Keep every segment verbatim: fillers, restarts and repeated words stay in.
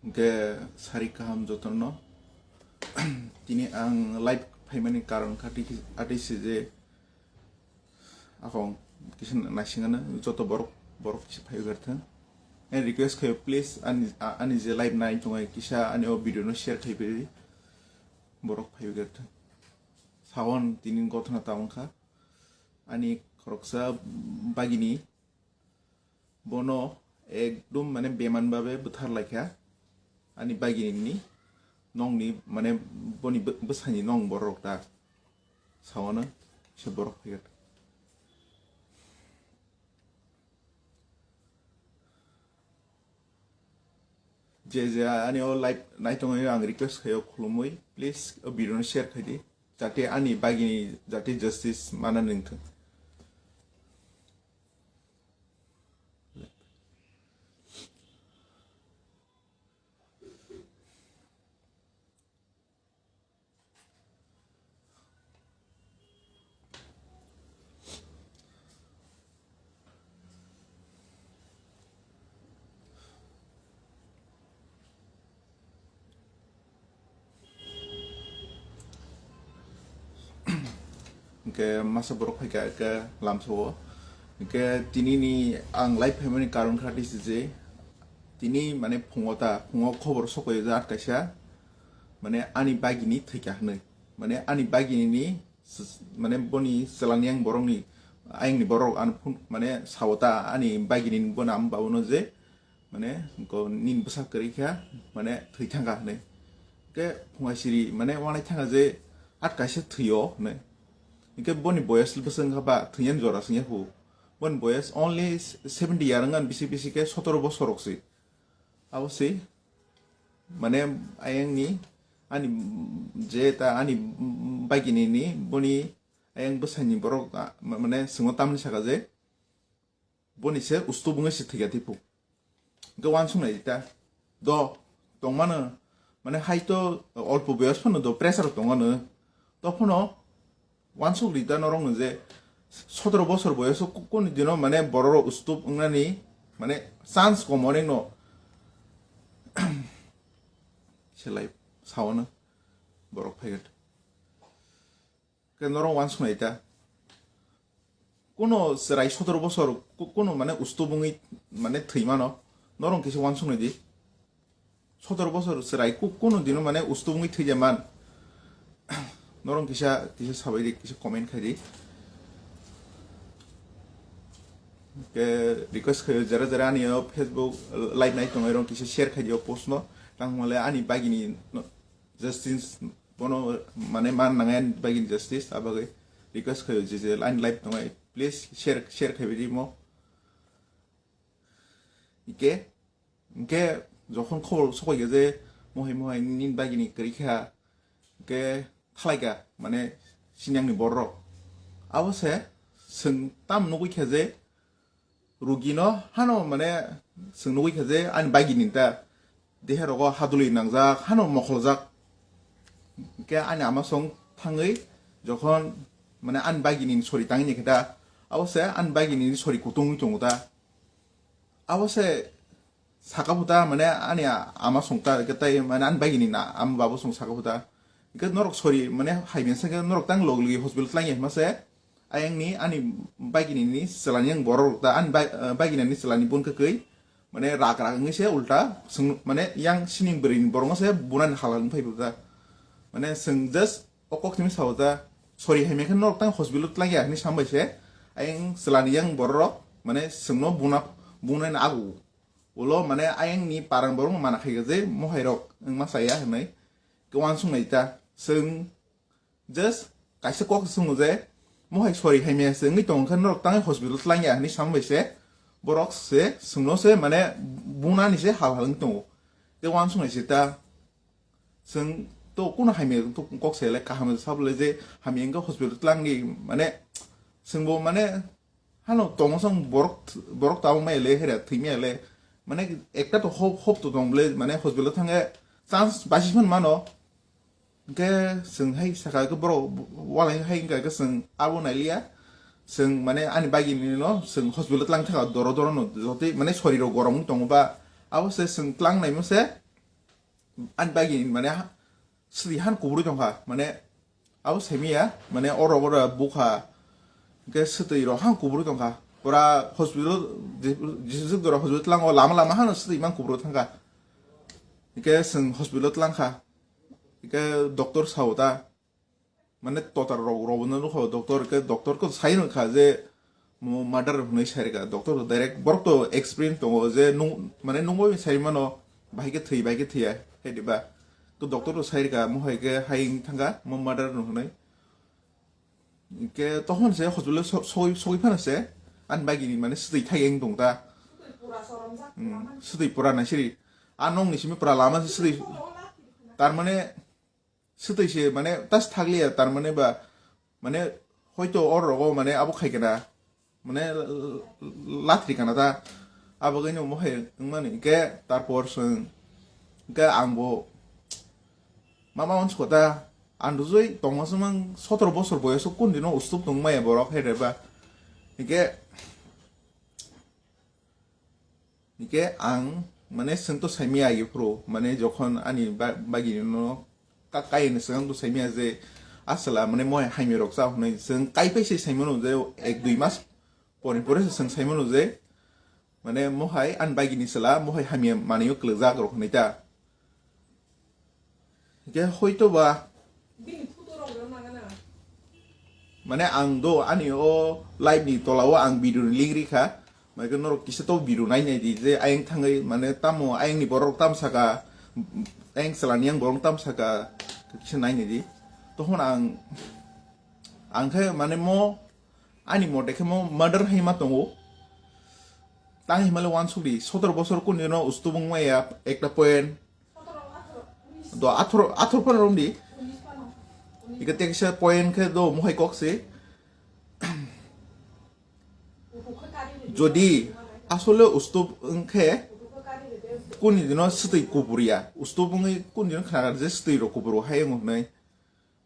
Hwnkhe sari kaham jotono. Tini ang live phaimani karon kha twi-, atwi se je akhong kisa naisingano joto borok, borok kisa phaiwi garthang. Ang request khayo, please, ani, a-, ani je live nai tongo kisa ani o video no share khai pedi, borok phaiwi garthang. Sawan tini gothona ta wngkha ani khoroksa bagini. Bono ekdum mane beman babe bwthar laikha. Ani bagini nongni mane boni bw-, bwsani nong borok ta saono se borok phaigat. Je je ani o live naitongo ang request khayo khulumui, please o video no share khaidi, jate ani bagini jate justice mana ningthung. Hwnkhe masa borok phaikha khe lamsao. Hwnkhe tini ni ang live phaimani karon kha twi se je, tini mane phungo ta, phungo khobor sokoyo je at kaisa, mane ani bagini thwikha hwnwi. Mane ani bagini ni s-, mane boni chwlani yang borokni, ayangni borok ano phun, mane sao ta ani bagini ni bono ama babuno je, mane ko nini bwsa kwrwi kha, mane thwi thangkha hwnwi. Hwnkhe phunga siri mane wanai thangkha je at kaisa thwio hwnwi. Hwnkhe boni boyas bwswk wngkha ba thwiyani jora swngya khu. Boni boyas only seventy year wngkha, bisi bisi khe sotoro bosor rok se. Abo se mane ayangni ani je ta ani bagini ni boni ayang bwsani borok, ah, ma-, mane swngo tamni saka je boni se ustu bungwi se thwikha tiphu. Hwnkhe wansuk nai ta do tongmano, mane hai to olpo boyos phano do pressure tongmano, to phano wansuk ri ta norokno je sotoro bosor boyoso ku-, kunu dino mane borok rok ustup wngnani mane chance kom onek no selai saono borok phaigat. Ke norok wansuk nai ta. Kuno chwrai sotoro bosor ku-, kuno mane ustu bungwi mane thwi mano. Norok kisa wansuk nai di. Sotoro bosor chwrai ku-, kuno dino mane ustu bungwi thwi ja man. Norok kisa, kisa sabai di, kisa comment khai di. Ke request khayo jera jera ani o Facebook live nai tongo, erong kisa share khai di o post no. Tang male ani bagini no, justice bono mane man nangai bagini justice, abagwi request khayo je je line live tongo, please share, share khaibi rimo. Ike, ike jokhon khobor sokoi je mohai mohai nin bagini kwrwi kha, ike thalaika mane sinyangni borok. Abo se swng tam nugui kha je rugino hano mane swng nugui kha je ani bagini ta dehe rogo haduli nangjak hano mokholjak. Hwnkhe ani ama song thangwi jokhon mane ani bagini sori tangwi ni khe ta, abo se ani bagini sori kutung wng tongo ta. Abo se saka phuta mane ani ama song ta khe tai mane ani bagini na ama babu song saka phuta. Hwnkhe norok sori mane hai menseng khe norok tang log logi hospital tlang ya hima se. Ayang ni ani bagini ni selani yang borok ta ani ba-, eh, bagini ni selani bun khe kwi mane rak rak wngwi se ulta swng mane yang sining bwrwi ni borok se bunani halal wng phai ta. Mane swng just o kok simi sao ta sori hai mekhe norok tang hospital tlang ya hini sam bai se. Ayang selani yang borok mane swngno buna bunani agu. Ulo mane ayang ni parang borok mana khai je mohai rok wngma saya hinwi. Ke wansuk nai ta swng just kaisa kok se swngo je mohai sori hai maya se wngwi tongo khe norok tangwi hospital tlang ya hinwi sam bai se borok se swngno se mane bunani se hal hal wng tongo. Ke wansuk nai se ta swng to kuno hai maya to kok se le kaham sab le je hamya wngkha hospital tlang di mane swngbo mane hano tongo song borok, borok tabuk maya le hera thwi maya le. Mane ekta to hope, hope to tong bole mane hospital thange chance basi phano mano. Hwnkhe swng hai saka khe borok walai hai wngkha khe swng abo nailiya. Swng mane ani bagini no swng hospital tlang thaka doro doro no jotoi mane sori rok gorom wng tongo ba. Abo se swng tlang naimo se Ani bagini mane ha-, swtwi han kubrwi tongkha, mane abo saimiya, mane oro oro bukha, hwnkhe swtwi rok han kubrwi tongkha. Pura hospital, Jisuk Jora hospital tlango lama lama hano swtwi man kubrwi thangkha. Hwnkhe chwng hospital tlangkha, hwnkhe doctor sao ta, mane totar rok rok no nukha doctor ke, doctor ko sai nukha je mo murder hwnwi sai rwkha. Doctor to direct, borok to experience tongo je nung, mane nungwi sai mano, bahai khe thwi, bahai khe thwiya, hai diba? To doctor to sai rwkha, mo hai khe hai wng thangkha mo murder no hwnwi. Ke tohon se hospital so-, sogwi, sogwi phano se ani bagini mane swtwi thai wng tong ta. Hmm, swtwi pura nai siri. A nong ni simi pura lama se swtwi. Tar mane swtwi se mane tas thakliya, tar mane ba, mane hoito or rogo mane abo khai kana, mane lathri kana ta, abo gani mo hai wngmani ke, tarpor sung ke ang bo mama ons kota ang rujui tongma sumang sotoro bosor boyoso kun dino ustup tong maya borok hai reba ke. Hingke ang, mane, chwng to saimaya agi phuru, mane, jokhon ani ba-, bagini no ka-, kaiyani swkang to saimaya je, aswla, mane, mohai hamya rok cha hwnwi chwng kaipai se saimano je, ek dui mas pore pore se chwng saimano je, mane, mohai ani bagini chwla mohai hamya manwi o kwlwkjak rok hwnwi ta. Hingke hoito ba, mane, ang do ani o live ni tola o ang video ni link rikha, mai khe norok kisa to video nai nai di je ayang thangwi, mane, tamo ayang ni borok tam saka, ayang chwla ni yang borok tam saka, kisa nai nai di. Tohon ang, ang khe, mane, mo ani mote khe mo murder hai ma tongo. Tang himale wansuk di, sotor bosor kun dino ustu bung maya ekta point, do athro, athro phano romdi. Ika teksa point khe do mohai kok se. Jodi asole ustup wngkhe kuni dino swtwi kuburia. Ustup wngwi kuni dino khnagar je swtwi rok kuburu hai wng hnai.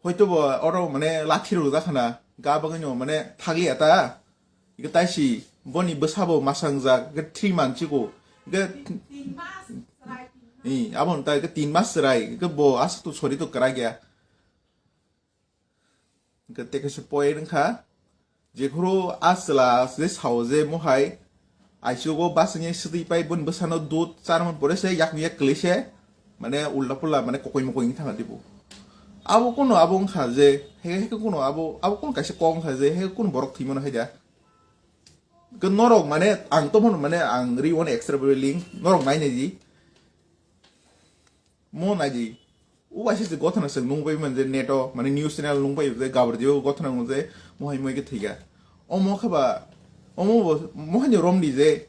Hoito bo oro mane lathi rok jakhana ga bagwino mane thaglia ta. Ika taisi boni bwsabo masangjak, ika three month chiko. Ika, i, abo nta ika tin mas chwrai, ika bo aswk to sori to kwrak ya. Ika tei kaisa point wngkha, jephuru a chwla je sao je mohai, aisugo basingni swtwi pai boni bwsano dud charman pore se yakni yak kwlwi se, mane ulta pula mane kokoi mokoi wngwi thangkha dibo. Abo kuno abo wngkha je, he, he kuno abo, abo kuno kaisa kok wngkha je, he kuno borok thwimano hai da. Ke norok mane ang to mano mane ang ri one extra beri link norok nai nai di. Mo nai di. U waisa se gothana se nung bai man je neto mane news channel nung bai je gabur dio gothana nung je mohai moi ke thiga. O mo khaba o mo bo mohai ni rom di je.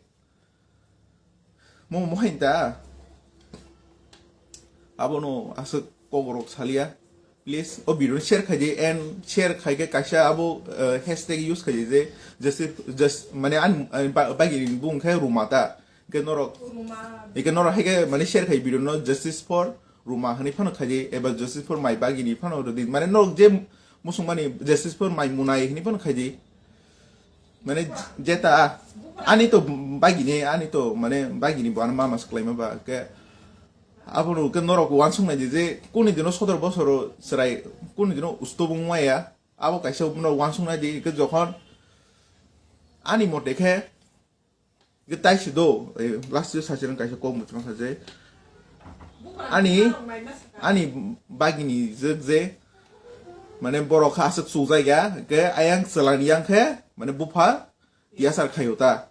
Mo mohai ta. Abono aswk kokrok salia. Please, o video no share khai di and share khai khe kaisa abo, eh, hashtag use khai di je justice, just, mane an, an ba-, bagini bung khe Ruma ta. Ke norok, eke norok hai khe mane share khai video no justice for Ruma hani phano khai di eba justice for my bagini phano rwdi. Mane norok je musung mani justice for my Munai hani phano khai di. Mane jeta ani to bagini, ani to mane bagini bo ano mama swklaima ba ke. Abono ke norok wansuk nai di je kuni dino sotor bosoro chwrai, kuni dino usto bung maya, abo kaisa norok wansuk nai di ke jokhon ani mote khe ke taisi do, eh, last year sachirang kaisa kok muchung kha je ani, ani bagini je, je mane borok kha aswk chujai ya ke ayang chwlani yang khe mane bupha tiyasar khayo ta.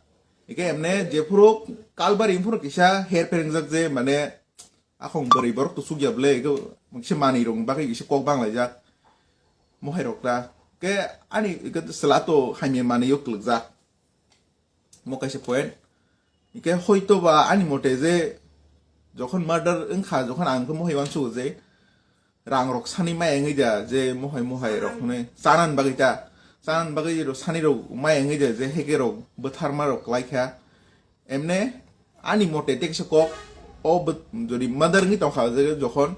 Eke emne jephuru kalbari phuru kisa her pherengjak je mane akhong bwrwi borok to chukya bwle, eke kisa manwi rok bagwi kisa kok banglaijak mohai rok ta. Ke ani eke chwla to hamya manwi o kwlwkjak. Mo kaisa point. Eke hoito ba ani mote je jokhon murder wngkha, jokhon ang khe mohai uansugo je rang rok sani maya wngwi da je mohai mohai rok hwnwi chanani bagwi ta, chanani bagwi rok sani rok maya wngwi da je heke rok bwtharma rok klaikha. Emne ani mote teksa kok o bw-, jodi mother wngwi tongkha je jokhon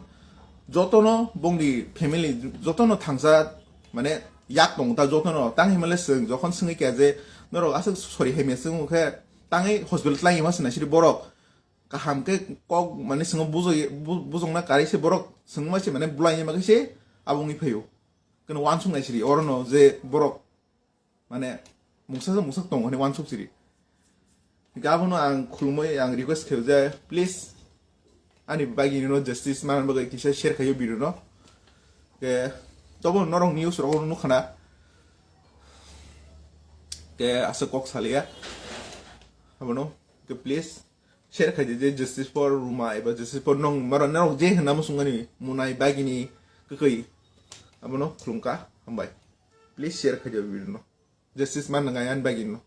jotono bongni family jotono thangsa mane yak tongo ta jotono tang himale chwng jokhon swngwi kha je norok aswk sori hai maya chwng khe tangwi hospital tlangi ma swnai siri borok. kaham khe kok mane swngo bujoi bu- bujongna karwi se borok swngma se mane bulai ma khe se abo wngwi phaio. Keno wansuk nai siri oro no je borok mane mungsa mungsa tongo hwnwi wansuk siri. Hinkhe abono ang khulumui ang request khaio je please ani bagwi no justice manna bagwi kisa share khaio video no. Ke tobo norok news rok nukha na. Ke asa kok salia. Abono ke please share khaidi je justice for Ruma eba justice for nong maro norok je hwnna musungani munai bagini kwkwi. Abono khulumkha, hambai. Please share khaidi video no. Justice man nang ani bagino.